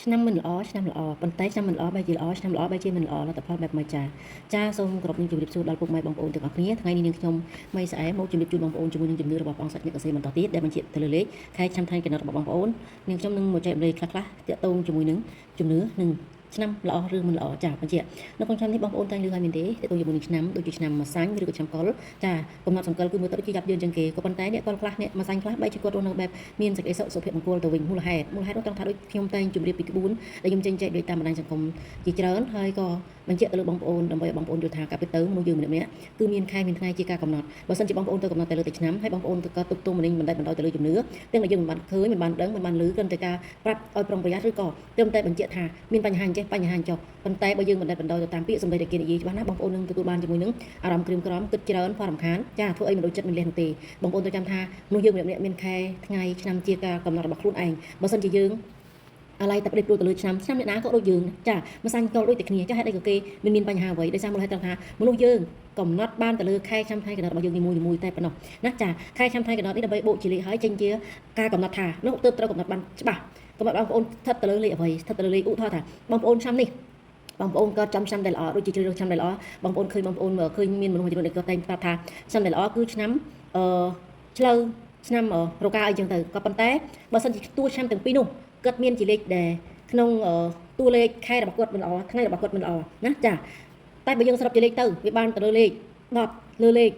ឆ្នាំមិនល្អឆ្នាំល្អប៉ុន្តែឆ្នាំមិនល្អបែរជាល្អឆ្នាំល្អបែរជាមិនល្អលទ្ធផលបែបម៉េចចាចាសូមគោរពនឹងជម្រាបសួរដល់ពុកម៉ែបងប្អូនទាំងអស់គ្នាថ្ងៃនេះនាងខ្ញុំម៉ៃស្អែមកជម្រាបជូនបងប្អូនជាមួយនឹងជំនឿរបស់ព្រះអង្គសត្វញកសេបន្តទៀតដែលបញ្ជាក់ទៅលើលេខខែឆ្នាំថ្ងៃកំណត់របស់បងប្អូននាងខ្ញុំនឹងមកចែករំលែកខ្លះៗទាក់ទងជាមួយនឹងជំនឿនិងឆ្នាំល្អឬមិនល្អចាបញ្ជាក់នៅក្នុងឆ្នាំនេះបងប្អូនតែងឮហើយមានទេទាក់ទងជាមួយនឹងឆ្នាំដូចជាឆ្នាំម្សាញ់ឬក៏ឆ្នាំកុលចាកំណត់សង្កលគឺមើលទៅដូចជាយ៉ាប់យឺនជាងគេក៏ប៉ុន្តែអ្នកកុលខ្លះអ្នកម្សាញ់ខ្លះបែរជាគាត់រស់នៅបែបមានសេចក្តីសុខសុភមង្គលទៅវិញមូលហេតុនោះត្រង់ថាដូចខ្ញុំតែងជម្រាបពីក្បួន ដែលខ្ញុំចេញចែកដូចតាមបណ្ដាញសង្គមជាច្រើនហើយក៏បញ្ជាក់ទៅលើបងប្អូនដើម្បីឲ្យបងប្អូនយល់ថាការពិតទៅមនុស្សយើងម្នាក់ៗគឺមានខែមានថ្ងៃជាការកំណត់បើសិនជាបងប្អូនទៅកំណត់តែលើតែឆ្នាំហើយបងប្អូនទៅក៏ទុកទោសម្នេញបណ្ដែតបណ្ដោយទៅលើជំនឿទាំងដែលយើងមិនបានឃើញមិនបានដឹងមិនបានឮគ្រាន់តែការប្រាប់ឲ្យប្រុងប្រយ័ត្នឬក៏ត្រឹមតែបញ្ជាក់ថាមានបញ្ហាអញ្ចេះបញ្ហាអញ្ចោះប៉ុន្តែបើយើងបណ្ដែតបណ្ដោយទៅតាមពាក្យសម្ដីដែលគេនិយាយច្បាស់ណាស់បងប្អូននឹងទទួលបានជាមួយនឹងអារម្មណ៍ក្រៀមក្រំគិតច្រើនផលរំខានចាធ្វើអីមិនដូចចិត្តមិនលះនោះទេបងប្អូនត្រូវចាំថាមនុស្សយើងម្នាក់ៗមានខែថ្ងៃឆ្នាំជាការកំណត់របស់ខ្លួនឯងបើសិនជាយើង អាឡ័យតែប្តេជ្ញាទៅលើឆ្នាំឆ្នាំអ្នកណាក៏ដូចយើងចាម្សាញ់កលដូចតែគ្នាចាហេតុអីក៏គេមិនមានបញ្ហាអ្វីដោយសារមូលហេតុត្រង់ថាមនុស្សយើងកំណត់បានទៅលើខែឆ្នាំថ្ងៃកំណត់របស់យើងនីមួយៗតែប៉ុណ្ណោះណាចាខែឆ្នាំថ្ងៃកំណត់នេះដើម្បីបូកជាលេខហើយចេញជាការកំណត់ថានោះទើបត្រូវកំណត់បានច្បាស់កំណត់បងប្អូនស្ថិតទៅលើលេខអ្វីស្ថិតទៅលើលេខឧទាហរណ៍ថាបងប្អូនឆ្នាំនេះបងប្អូនក៏ចំឆ្នាំដែលល្អដូចជាជ្រើសរើសឆ្នាំដែលល្អបងប្អូនឃើញបងប្អូនឃើញមានមនុស្សមួយចំនួនដែលគាត់តែងប្រាប់ថាឆ្នាំដែលល្អគឺឆ្នាំអឺឆ្លូវឆ្នាំរកាអីចឹងទៅក៏ប៉ុន្តែបើសិនជាតួឆ្នាំទាំងពីរនោះគាត់មានជាលេខដែលក្នុងតួលេខខែរបស់គាត់មិនល្អថ្ងៃរបស់គាត់មិនល្អណាចាតែបើយើងសរុបជាលេខទៅវាបានទៅលើលេខ10លើលេខ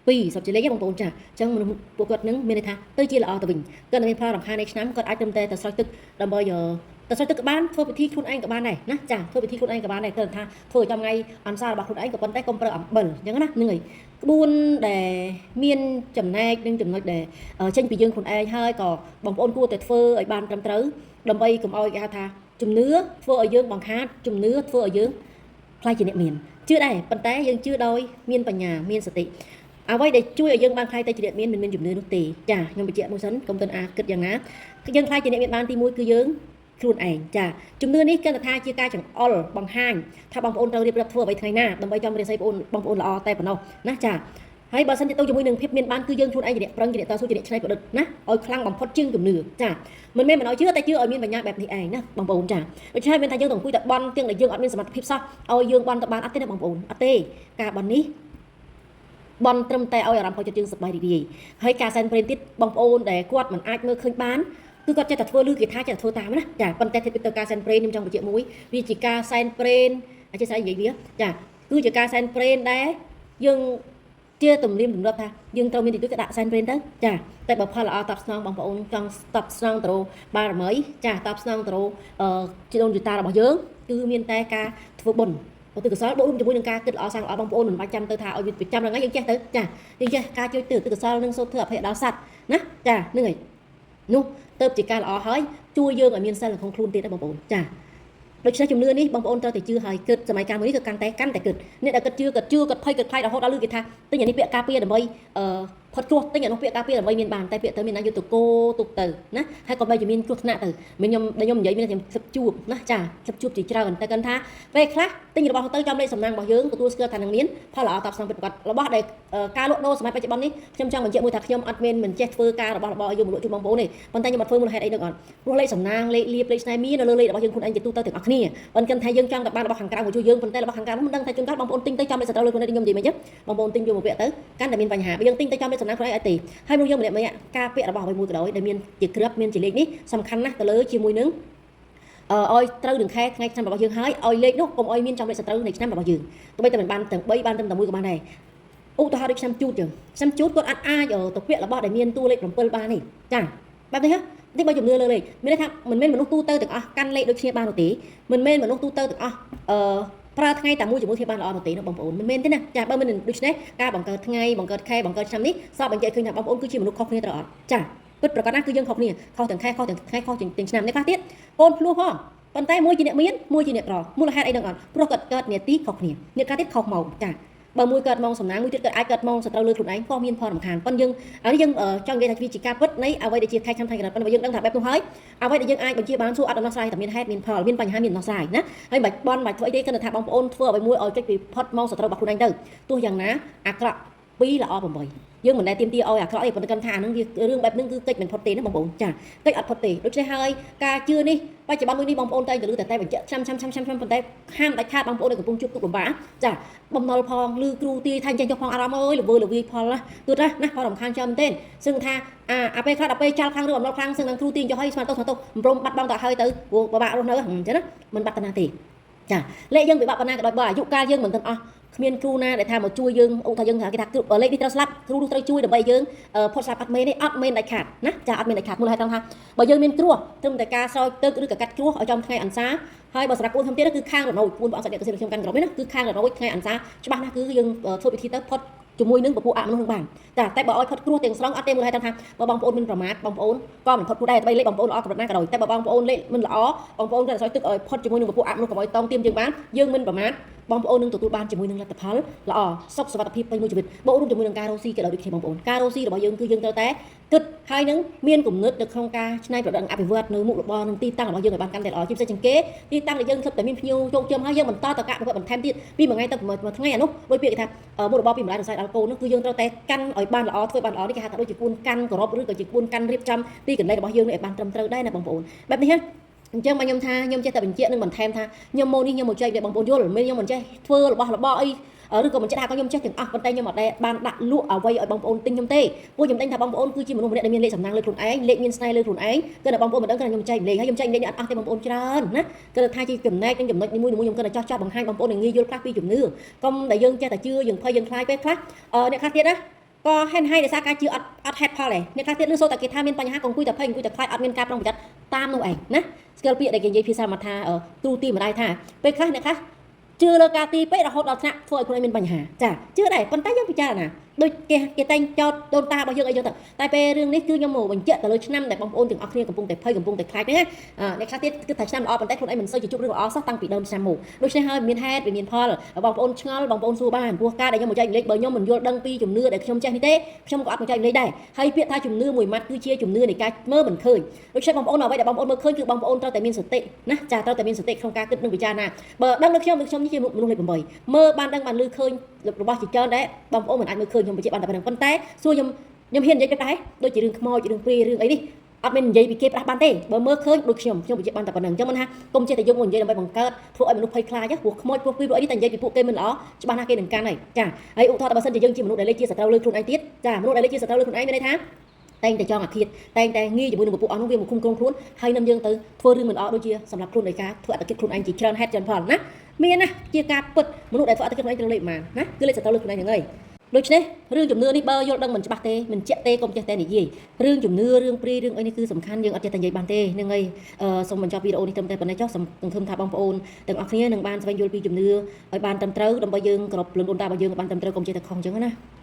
2សរុបជាលេខបងប្អូនចាអញ្ចឹងមនុស្សពួកគាត់នឹងមានន័យថាទៅជាល្អទៅវិញគាត់នឹងមានផលរំខាននៃឆ្នាំគាត់អាចត្រឹមតែទៅស្រោចទឹកដើម្បីទៅស្រោចទឹកក៏បានធ្វើពិធីខ្លួនឯងក៏បានដែរណាចាធ្វើពិធីខ្លួនឯងក៏បានដែរគ្រាន់តែថាធ្វើចំថ្ងៃអន្សារបស់ខ្លួនឯងក៏ប៉ុន្តែកុំប្រើអំបិលអញ្ចឹងណាហ្នឹងហើយក្បួនដែលមានចំណែកនិងចំណុចដែលចេញពីយើងខ្លួនឯងហើយក៏បងប្អូនគួរតែធ្វើឲ្យបានត្រឹមត្រូវដើម្បីកុំឲ្យគេហៅថាជំនឿធ្វើឲ្យយើងបង្ខាតជំនឿធ្វើឲ្យយើងខ្លាចជាអ្នកមានជឿដែរប៉ុន្តែយើងជឿដោយមានបញ្ញាមានសតិអ្វីដែលជួយឲ្យយើងបានខ្លាយទៅជាអ្នកមានមិនមានជំនឿនោះទេចាខ្ញុំបញ្ជាក់មួយសិនកុំទាន់អាគិតយ៉ាងណាយើងខ្លាយជាអ្នកមានបានទី1គឺយើងខ្លួនឯងចាជំនឿនេះគិតថាជាការចង្អុលបង្ហាញថាបងប្អូនត្រូវរៀបរាប់ធ្វើអ្វីថ្ងៃណាដើម្បីចំរាសីបងបងប្អូនល្អតែប៉ុណ្ណោះណាចាហើយបើសិនជាទៅជាមួយនឹងភាពមានបានគឺយើងខ្លួនឯងជាអ្នកប្រឹងជាអ្នកតស៊ូជាអ្នកច្នៃប្រឌិតណាឲ្យខ្លាំងបំផុតជាងជំនឿចាមិនមែនមិនឲ្យជឿតែជឿឲ្យមានបញ្ញាបែបនេះឯងណាបងប្អូនចាដូច្នេះមានថាយើងต้องអង្គុយតែបន់ទាំងដែលយើងអត់មានសមត្ថភាពសោះឲ្យយើងបន់ទៅបានអត់ទេណាបងប្អូនអត់ទេការបន់នេះបន់ត្រឹមតែឲ្យអារម្មណ៍ខូចចិត្តយើងសប្បាយរីករាយហើយការសែនព្រេនទៀតបងប្អូនដែលគាត់មិនអាចមើលឃើញបានគឺគាត់ចេះតែធ្វើលឺគេថាចេះតែធ្វើតាមណាចាប៉ុន្តែធៀបទៅការសែនព្រេនខ្ញុំចង់បញ្ជាក់មួយវាជាការសែនព្រេនអធិស្ឋាននិយាយវាចាគឺជាការសែនព្រេនដែលយើងជាទំនៀមទម្លាប់ថាយើងត្រូវមានទីទួចក៏ដាក់សែនព្រេនទៅចាតែបើផលល្អតបស្នងបងប្អូនចង់តបស្នងទៅបារមីចាតបស្នងទៅអឺជីដូនជីតារបស់យើងគឺមានតែការធ្វើបុណ្យឧទ្ទិសកុសលបូករួមជាមួយនឹងការគិតល្អសាងល្អបងប្អូនមិនបាច់ចាំទៅថាឲ្យវាប្រចាំថ្ងៃយើងចេះទៅចាយើងចេះការជួយទិកុសលនិងសូត្រធ្វើអភ័យដល់សត្វណាចាហ្នឹងហើយនោះទៅជាការល្អហើយជួយយើងឲ្យមានសិលក្នុងខ្លួនទៀតណាបងប្អូនចាដូច្នេះជំនឿនេះបងប្អូនត្រូវតែជឿហើយគិតសម័យកាលមួយនេះគឺកាន់តែកាន់តែគិតអ្នកដែលគិតជឿគាត់ជឿគាត់ភ័យគាត់ខ្លាចរហូតដល់លឺគេថាទិញអានេះពាក្យការពារដើម្បីអឺផុតគ្រោះទិញអានោះពាក្យការពារដើម្បីមានបានតែពាក្យទៅមានណាយកទៅគោទុកទៅណាហើយក៏បីជាមានគ្រោះថ្នាក់ទៅមិនខ្ញុំដែលខ្ញុំនិយាយមានខ្ញុំសិបជួបណាចាសិបជួបជាច្រើនតែគាត់ថាពេលខ្លះទិញរបស់ទៅចំលេខសំណាងរបស់យើងទទួលស្គាល់ថានឹងមានផលល្អតបស្នងពិតប្រាកដរបស់ដែលការលក់ដូរសម័យបច្ចុប្បន្ននេះខ្ញុំចង់បញ្ជាក់មួយថាខ្ញុំអត់មានមិនចេះធ្វើការរបស់របរឲ្យយកមកលក់ជូនបងប្អូនទេប៉ុន្តែខ្ញុំអត់ធ្វើមូលហេតុអីដឹងអត់ព្រោះលេខសំណាងលេខលៀបលេខស្នេហ៍មាននៅលើលេខរបស់យើងខ្លួនឯងជាទូទៅទាំងអស់គ្នាប៉ុន្តែថាយើងចង់តែបានរបស់ខាងក្រៅមកជួយយើងប៉ុន្តែរបស់ខាងក្រៅមិនដឹងថាជួនកាលបងប្អូនទិញទៅចំលេខសត្រូវលើខ្លួនឯងខ្ញុំនិយាយមិនចឹងបងប្អូនទិញយកមកពាក់ទៅកាន់តែមានបញ្ហាបើយើងទិញទៅចំលេខសំណាងខ្លួនឯងអត់ទេហើយមនុស្សយើងម្នាក់ម្នាក់ការពាក់របស់អ្វីមួយក៏ដោយដែលមានជាគ្រាប់មានជាលេខនេះសំខាន់ណាស់ទៅលើជាមួយនឹងឲ្យត្រូវនឹងខែថ្ងៃឆ្នាំរបស់យើងហើយឲ្យលេខនោះកុំឲ្យមានចំលេខសត្រូវនៃឆ្នាំរបស់យើងទោះបីតែមិនបានទាំង3បានត្រឹមតែមួយក៏បានដែរឧទាហរណ៍ដូចឆ្នាំជូតចឹងឆ្នាំជូតគាត់អាចអាចទៅពាក់របស់ដែលមានតួលេខ7បាននេះចាបែបនេះហ៎នេះបើជំនឿលើលេខមានន័យថាមិនមែនមនុស្សទូទៅទាំងអស់កាន់លេខដូចគ្នាបាននោះទេមិនមែនមនុស្សទូទៅទាំងអស់អឺប្រើថ្ងៃតែមួយជាមួយគ្នាបានល្អនោះទេណាបងប្អូនមិនមែនទេណាចាបើមិនដូច្នេះការបង្កើតថ្ងៃបង្កើតខែបង្កើតឆ្នាំនេះសពបញ្ជាក់ឃើញថាបងប្អូនគឺជាមនុស្សខុសគ្នាត្រូវអត់ចាពិតប្រាកដណាស់គឺយើងខុសគ្នាខុសទាំងខែខុសទាំងថ្ងៃខុសទាំងឆ្នាំនេះខ្លះទៀតកូនភ្លោះផងប៉ុន្តែមួយជាអ្នកមានមួយជាអ្នកក្រមូលហេតុអីដឹងអត់ព្រោះគាត់កើតនាទីខុសគ្នាអ្នកកើតទៀតខុសម៉ោងចាបើមួយកើតម៉ោងសំណាងមួយទៀតកើតអាចកើតម៉ោងសត្រូវលើខ្លួនឯងក៏មានផលរំខានប៉ុន្តែយើងអានេះយើងចង់និយាយថាវាជាការពិតនៃអ្វីដែលជាខែឆ្នាំថ្ងៃកំណត់ប៉ុន្តែយើងដឹងថាបែបនោះហើយអ្វីដែលយើងអាចបញ្ជាបានសួរអត់ដំណោះស្រាយតែមានហេតុមានផលមានបញ្ហាមានដំណោះស្រាយណាហើយមិនបាច់បន់មិនបាច់ធ្វើអីទេគ្រាន់តែថាបងប្អូនធ្វើអ្វីមួយឲ្យចេញពីផុតម៉ោងសត្រូវរបស់ខ្លួនឯងទៅទោះយ៉ាងណាអាក្រក់ 2ល្អ8យើងមិនដែលទៀមទាឲ្យអាក្រក់ទេប៉ុន្តែគាត់ថាអានឹងវារឿងបែបហ្នឹងគឺកិច្ចមិនផុតទេណាបងប្អូនចាកិច្ចអត់ផុតទេដូច្នេះហើយការជឿនេះបច្ចុប្បន្នមួយនេះបងប្អូនតែងតែលឺតែតែបញ្ជាក់ឆ្នាំឆ្នាំឆ្នាំឆ្នាំប៉ុន្តែហាមដាច់ខាតបងប្អូនដែលកំពុងជួបទុក្ខលំបាកចាបំណុលផងលឺគ្រូទាយថាចេះចុះផងអារម្មណ៍អើយល្វើល្វាយផលណាទោះណាណាផលរំខានច្រើនមែនទែនសឹងថាអាអាពេលខ្លះដល់ពេលចាល់ខ្លាំងឬបំណុលខ្លាំងសឹងនឹងគ្រូទាយចុះហើយស្មានទៅស្មានទៅព្រមបាត់បង់ទៅហើយទៅព្រោះពិបាករស់នៅអញ្ចឹងណាមិនបាត់តាណាទេចាលេខយើងពិបាកប៉ុណ្ណាក៏ដោយបើអាយុកាលយើងមិនទាន់អស់គ្មានគ្រូណាដែលថាមកជួយយើងឧទាហរណ៍យើងគេថាគ្រូលេខនេះត្រូវស្លាប់គ្រូនោះត្រូវជួយដើម្បីយើងផុតស្លាប់អត់មែនទេអត់មែនដាច់ខាតណាចាអត់មែនដាច់ខាតមូលហេតុត្រង់ថាបើយើងមានគ្រោះត្រឹមតែការស្រោចទឹកឬក៏កាត់គ្រោះឲ្យចំថ្ងៃអន្សាហើយបើសម្រាប់កូនខ្ញុំទៀតគឺខាងរណូចកូនព្រះអង្គសត្វអ្នកកសិខ្ញុំកាន់ក្រុមនេះណាគឺខាងរណូចថ្ងៃអន្សាច្បាស់ណាស់គឺយើងធ្វើពិធីទៅផុតជាមួយនឹងពពួកអមនុស្សនឹងបានចាតែបើឲ្យផុតគ្រោះទាំងស្រុងអត់ទេមូលហេតុត្រង់ថាបើបងប្អូនមានប្រមាថបងប្អូនក៏មិនផុតគ្រោះដែរតែលេខបងប្អូនល្អកម្រិតណាក៏ដោយតែបើបងប្អូនលេខមិនល្អបងប្អូនក៏ស្រោចទឹកឲ្យផុតជាមួយនឹងពពួកអមនុស្សកុំឲ្យតងទៀមយើងបានយើងមិនប្រមាថបងប្អូននឹងទទួលបានជាមួយនឹងលទ្ធផលល្អសុខសុវត្ថិភាពពេញមួយជីវិតបូករួមជាមួយនឹងការរកស៊ីក៏ដោយដូចគ្នាបងប្អូនការរកស៊ីរបស់យើងគឺយើងត្រូវតែគិតហើយនឹងមានគំនិតនៅក្នុងការច្នៃប្រឌិតនិងអភិវឌ្ឍនៅមុខរបរនិងទីតាំងរបស់យើងឲ្យបានកាន់តែល្អជាពិសេសជាងគេទីតាំងដែលយើងធ្លាប់តែមានភ្ញៀវជោគជ័យហើយយើងបន្តទៅការអភិវឌ្ឍបន្ថែមទៀតពីមួយថ្ងៃទៅមួយថ្ងៃអានោះដោយពាក្យគេថាមុខរបរពីម្លាយរស័យដល់កូននោះគឺយើងត្រូវតែកាន់ឲ្យបានល្អធ្វើបានល្អនេះគេហៅថាដូចជាគួនកាន់គោរពឬក៏ជាគួនកាន់រៀបចំទីកន្លែងរបស់យើងនេះឲ្យបានត្រឹមត្រូវដែរណាបងប្អូនបែបនេះណាអញ្ចឹងមកខ្ញុំថាខ្ញុំចេះតែបញ្ជាក់និងបន្ថែមថាខ្ញុំមកនេះខ្ញុំមកចែកឲ្យបងប្អូនយល់មិនខ្ញុំមិនចេះធ្វើរបស់របរអីឬក៏មិនចេះថាក៏ខ្ញុំចេះទាំងអស់ប៉ុន្តែខ្ញុំអត់ដែលបានដាក់លក់អ្វីឲ្យបងប្អូនទិញខ្ញុំទេពួកខ្ញុំដឹងថាបងប្អូនគឺជាមនុស្សម្នាក់ដែលមានលេខសំណាងលើខ្លួនឯងលេខមានស្នេហ៍លើខ្លួនឯងគឺតែបងប្អូនមិនដឹងគឺខ្ញុំចែកលេខហើយខ្ញុំចែកលេខនេះអត់អស់ទេបងប្អូនច្រើនណាគឺថាជាចំណែកនិងចំណុចនីមួយៗខ្ញុំគឺតែចោះចោះបង្ហាញបងប្អូនឲ្យងាយយល់ខ្លះពីជំនឿកុំដែលយើងចេះតែជឿយើងភ័យយើងខ្លាចពេលខ្លះអ្នកខ្លះទៀតណាក៏ហេនហើយដោយសារការជឿអត់អត់ហេតុផលឯងអ្នកខ្លះទៀតលឺសូរតែគេថាមានបញ្ហាកុំអង្គុយតែភ័យអង្គុយតែខ្លាចអត់មានការប្រុងប្រយ័ត្នតាមនោះឯងណាស្គាល់ពាក្យដែលគេនិយាយភាសាមកថាគ្រូទីម្ដាយថាពេលខ្លះអ្នកខ្លះជឿលើការទីពេករហូតដល់ថ្នាក់ធ្វើឲ្យខ្លួនឯងមានបញ្ហាចាជឿដែរប៉ុន្តែយើងពិចារណាដូចគេគេតែងចោតដូនតារបស់យើងអីចឹងទៅតែពេលរឿងនេះគឺខ្ញុំមកបញ្ជាក់ទៅលើឆ្នាំដែលបងប្អូនទាំងអស់គ្នាកំពុងតែភ័យកំពុងតែខ្លាចហ្នឹងណាអ្នកខ្លះទៀតគិតថាឆ្នាំល្អប៉ុន្តែខ្លួនឯងមិនសូវជាជួបរឿងល្អសោះតាំងពីដើមឆ្នាំមកដូច្នេះហើយមានហេតុវាមានផលបងប្អូនឆ្ងល់បងប្អូនសួរបានព្រោះការដែលខ្ញុំមកចែករំលែកបើខ្ញុំមិនយល់ដឹងពីជំនឿដែលខ្ញុំចេះនេះទេខ្ញុំក៏អត់មកចែករំលែកដែរហើយពាក្យថាជំនឿមួយម៉ាត់គឺជាជំនឿនៃការមើលមិនឃើញដូច្នេះបងប្អូនអ្វីដែលបងប្អូនមើលឃើញគឺបងប្អូនត្រូវតែមានសតិណាចាត្រូវតែមានសតិក្នុងការគិតនិងពិចារណាបើដឹងដូចខ្ញុំដូចខ្ញុំនេះជាមនុស្សលេខ8មើលបានដឹងបានឮឃើញរបស់ជាច្រើនដែរបងប្អូនមិនអាចមើលឃើញខ្ញុំបញ្ជាក់បានតែប៉ុណ្្នឹងប៉ុន្តែសួរខ្ញុំខ្ញុំហ៊ាននិយាយដែរដូចជារឿងខ្មោចរឿងព្រាយរឿងអីនេះអត់មាននិយាយពីគេប្រាស់បានទេបើមើលឃើញដូចខ្ញុំខ្ញុំបញ្ជាក់បានតែប៉ុណ្្នឹងអញ្ចឹងមិនថាកុំចេះតែយកមកនិយាយដើម្បីបង្កើតធ្វើឲ្យមនុស្សភ័យខ្លាចព្រោះខ្មោចព្រោះព្រាយព្រោះអីនេះតែនិយាយពីពួកគេមិនល្អច្បាស់ណាស់គេនឹងកាន់ហើយចាហើយឧទាហរណ៍បើសិនជាយើងជាមនុស្សដែលលេខជាសត្រូវលើខ្លួនឯងទៀតចាមនុស្សដែលលេខជាសត្រូវលើខ្លួនឯងមានន័យថាតែងតែចង់អាឃាតតែងតែងាយជាមួយនឹងពពួកអស់នោះវាមកឃុំក្រុងខ្លួនហើយនឹងយើងទៅធ្វើរឿងមិនល្អដូចជាសម្រាប់ខ្លួនដោយការធ្វើអត្តកិច្ចខ្លួនឯងជាច្រើនហេតុច្រើនផលណាមានណាជាការពិតមនុស្សដែលធ្វើអត្តកិច្ចខ្លួនឯងត្រូវលេខប៉ុន្មានណាគឺលេខសត្រូវលើខ្លួនឯងហ្នឹងហើយដូច្នេះរឿងជំនឿនេះបើយល់ដឹងមិនច្បាស់ទេមិនជាក់ទេកុំចេះតែនិយាយរឿងជំនឿរឿងព្រាយរឿងអីនេះគឺសំខាន់យើងអត់ចេះតែនិយាយបានទេហ្នឹងហើយសូមបញ្ចប់វីដេអូនេះត្រឹមតែប៉ុណ្ណេះចុះសូមសង្ឃឹមថាបងប្អូនទាំងអស់គ្នានឹងបានស្វែងយល់ពីជំនឿឲ្យបានត្រឹមត្រូវដើម្បីយើងគោរពលំដូនតារបស់យើងឲ្យបានត្រឹមត្រូវកុំចេះតែខុសអញ្ចឹងណា។